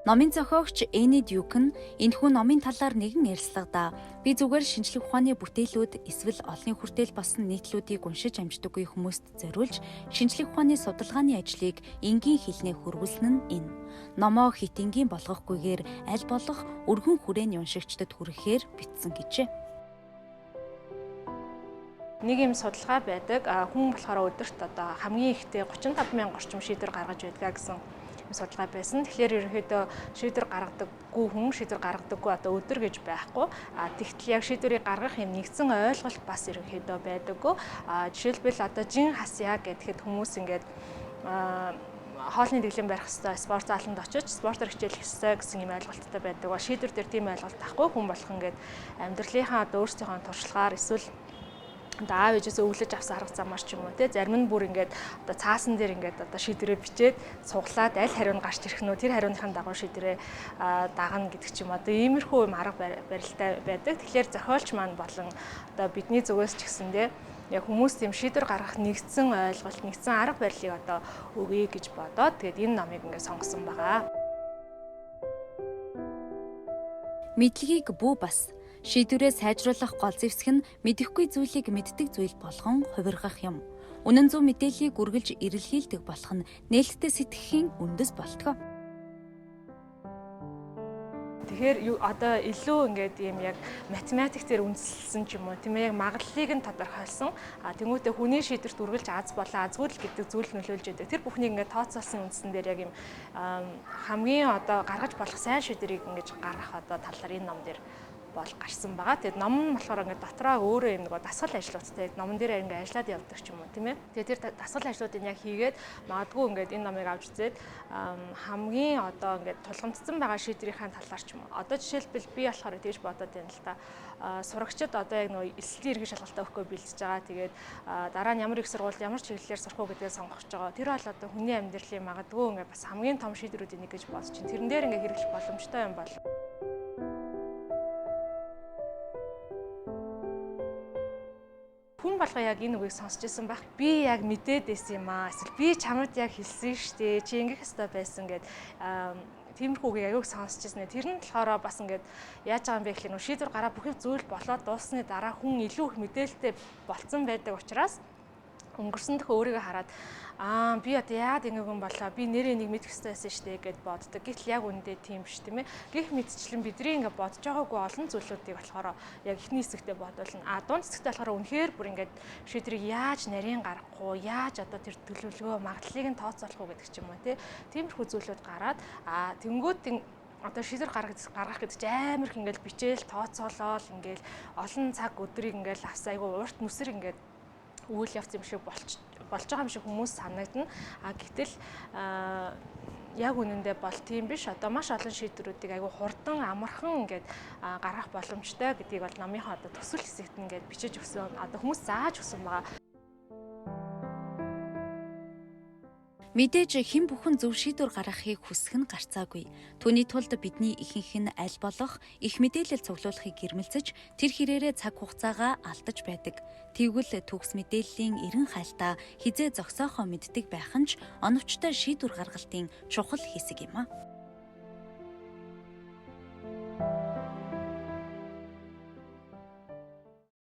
Номын зохиогч Эни Дюк нь энэхүү номын талаар нэгэн ярилцлагадаа би зүгээр шинжлэх ухааны бүтээлүүд эсвэл олонний хүртэл болсон нийтлүүдийг уншиж амждаггүй хүмүүст зориулж шинжлэх ухааны судалгааны ажлыг энгийн хэлнээ хөрвүүлсэн нь энэ. Номоо хэт энгийн болгохгүйгээр аль болох өргөн хүрээний уншигчдад хүрэхээр бичсэн гэжээ. Нэг юм судалгаа байдаг. Хүн болохоор өдөрт одоо хамгийн ихдээ 35 мянган орчим шийдвэр гаргаж байдгаа гэсэн судалгаа байсан. Тэгэхээр ерөнхийдөө шийдвэр гаргадаггүй хүн, шийдвэр гаргадаггүй одоо өдөр гэж байхгүй. Тэгтэл яг шийдвэрийг гаргах юм нэгдсэн ойлголт бас ерөнхийдөө байдаггүй. Жишээлбэл одоо жин хасъя гэхэд хүмүүс ингээд хоолны дэглэм барих хэвээр, спорт заланд очиж спортоор хичээлэх хэвээр гэсэн юм ойлголттой байдаг. Шийдвэр дээр тийм ойлголт байхгүй. Хүн болох ингээд амьдралынхаа одоо өөрсдийнхөө туршлагаар эсвэл одоо аав ээжээс өвлөж авсан арга замаар ч юм уу те, зарим нь бүр ингээд одоо цаасан дээр ингээд одоо шийдвэрээ бичээд суглаад аль хариу нь гарч ирэх нь тэр хариуныхын дагуу шийдвэрээ дагна гэдэг ч юм одоо иймэрхүү юм арга барилтай байдаг. Тэгэхээр зохиолч маань болон одоо бидний зүгээс ч гэсэндээ яг хүмүүс тийм шийдвэр гаргах нэгдсэн ойлголт, нэгдсэн арга барилыг одоо өгье гэж бодоод тэгээд энэ номыг ингээд сонгосон байгаа. Мэдлэгийг бүү бас шийдвэрээ сайжруулах гол зэвсэг нь мэдэхгүй зүйлийг мэддэг зүйл болгон хувиргах юм. Үнэн зөв мэдээллийг үргэлж эрэлхийлдэг болох нь нээлттэй сэтгэхийн үндэс болтгоо. Тэгэхээр одоо илүү ингээд ийм яг математик дээр үндэслэсэн ч юм уу тийм ээ, яг магадлалыг нь тодорхойлсон. Тэнгүүтээ хүний шийдвэрт үргэлж аз болон азгүй л гэдэг зүйл нөлөөлж байдаг. Тэр бүхнийг ингээд тооцоолсон үндсэн дээр яг ийм хамгийн одоо гаргаж болох сайн шийдвэрийг ингэж гаргах одоо талаар энэ ном дээр бол гарсан байгаа. Тэгээд ном нь болохоор ингээд дотроо өөрөө юм нөгөө дасгал ажлуудтай номон дээр ингээд ажиллаад явдаг ч юм уу тийм ээ. Тэгээд тэр дасгал ажлуудыг яг хийгээд магадгүй ингээд энэ номыг авч үзээд хамгийн одоо ингээд тулгамдсан байгаа шийдвэрийнхээ талаар ч юм уу. Одоо жишээлбэл би болохоор тэгж бодоод байна л та. Сурагчид одоо яг нөгөө элслийн ерхий шалгалтаа өгөхгүй бэлдэж байгаа. Тэгээд дараа нь ямар их сургуульд ямар чиглэлээр сурах уу гэдгийг сонгох гэж байгаа. Тэр бол одоо хүний амьдралын магадгүй ингээд бас хамгийн том шийдвэрүүдийн нэг гэж бодож чинь. Тэрэн дээр ингээд хэрэглэх боломжтой юм бол. Хүн болго яг энэ үгийг сонсч ирсэн байх. Би яг мэдээд байсан юм аа. Эсвэл би чамд яг хэлсэн штэ. Чи ингэх ёстой байсан гэд тиймэрхүү үгийг аяуг сонсч ирсэн. Тэр нь болохоор бас ингээд яаж байгаа юм бэ гэхлээр шийдвэр гараа бүх зүйл болоод дууссаны дараа хүн илүү их мэдээлэлтэй болцсон байдаг учраас өнгөрсөн дэх өөрийгөө хараад би одоо яагаад ингэв юм болоо, би нэрээ нэг мэдэх ёстой байсан штэ гэд боддог. Гэтэл яг үнэндээ тийм биш тийм ээ. Гэх мэтчлэн бидний ингээ бодож байгаагүй олон зүйлүүдийг болохоор яг эхний хэсэгтээ бодуулна. Дунд хэсэгтээ болохоор үнэхээр бүр ингээд шийдвэрийг яаж нарийн гаргах уу, яаж одоо тэр төлөвлөгөө магадлалыг нь тооцоолох уу гэдэг ч юм уу тий. Тиймэрхүү зүйлүүд гараад тэнгуут одоо шийдвэр гаргах гэдэг чинь амар их ингээл бичээл тооцоолол ингээл олон цаг өдрийг ингээл авсан айгу урт нүсэр ингээд үйл явц юм шиг болж байгаа юм шиг хүмүүс санагдана. Гэтэл яг үнэндээ бол тийм биш. Одоо маш олон шийдвэрүүдийг айгүй хурдан, амархан ингээд гаргах боломжтой гэдгийг бол номынхоо одоо төсөл хэсэгт ингээд бичиж өгсөн. Одоо хүмүүс зааж өгсөн байгаа. Мэдээж хэн бүхэн зөв шийдвэр гаргахыг хүсэх нь гарцаагүй. Түүний тулд бидний ихэнх нь аль болох их мэдээлэл цуглуулахыг гэрмэлзэж тэр хэрээрээ цаг хугацаагаа алдаж байдаг. Тэгвэл төгс мэдээллийн эрен хайлтаа хизээ зогсоохоо мэддэг байх нь ч оновчтой шийдвэр гаргалтын чухал хэсэг юм а.